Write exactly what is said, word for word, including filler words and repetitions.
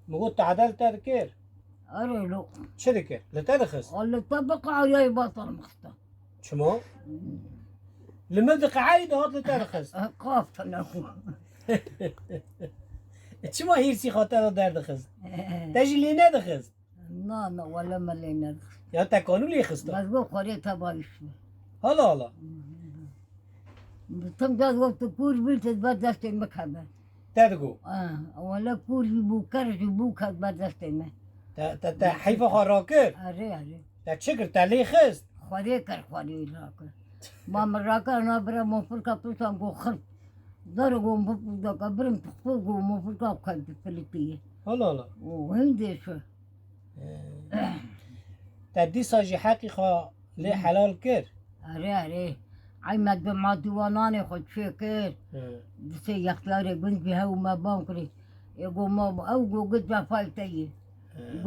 Min got, tade li te dikir? Erê lo. Çi dikir? Li te dixist? Li te biqayayî batal mixista. Çima? Li min diqeyayî dihat li te dixist. Qaf tine ku. Çima hîrsî xwe te de derdixist? Te jî lê nedixist? Na, na, wele me lê nedixist. Ya te kanû lê xista? Bes got xwarê te bayîş be. Hala hala. Tim caz got tu kûr bî, tu ber destê min keve. Te digo? Ah, wele kûr jî bû, ker jî bû, ket ber destê min. Te, te, te heyfa xwe rakir? Erê, erê. Te çi kir? Te lê xist? Xwarê kir, xwarê rakir. Ma min rakir, na bira mofirka piştan go xirp. Dara go mofirka birim, pixpo go mofirka xwe bi filikiyê. Hala hala. O, hindê şu. Te dîsa jî heqî xwe lê helal kir? Erê, erê. Eymed bi ma dîwananê xwe çêkir. Hı. Disê yextiyarê gund jî hew me ban kirî. Ê go ma ew go gid cefayê te yê. Hı.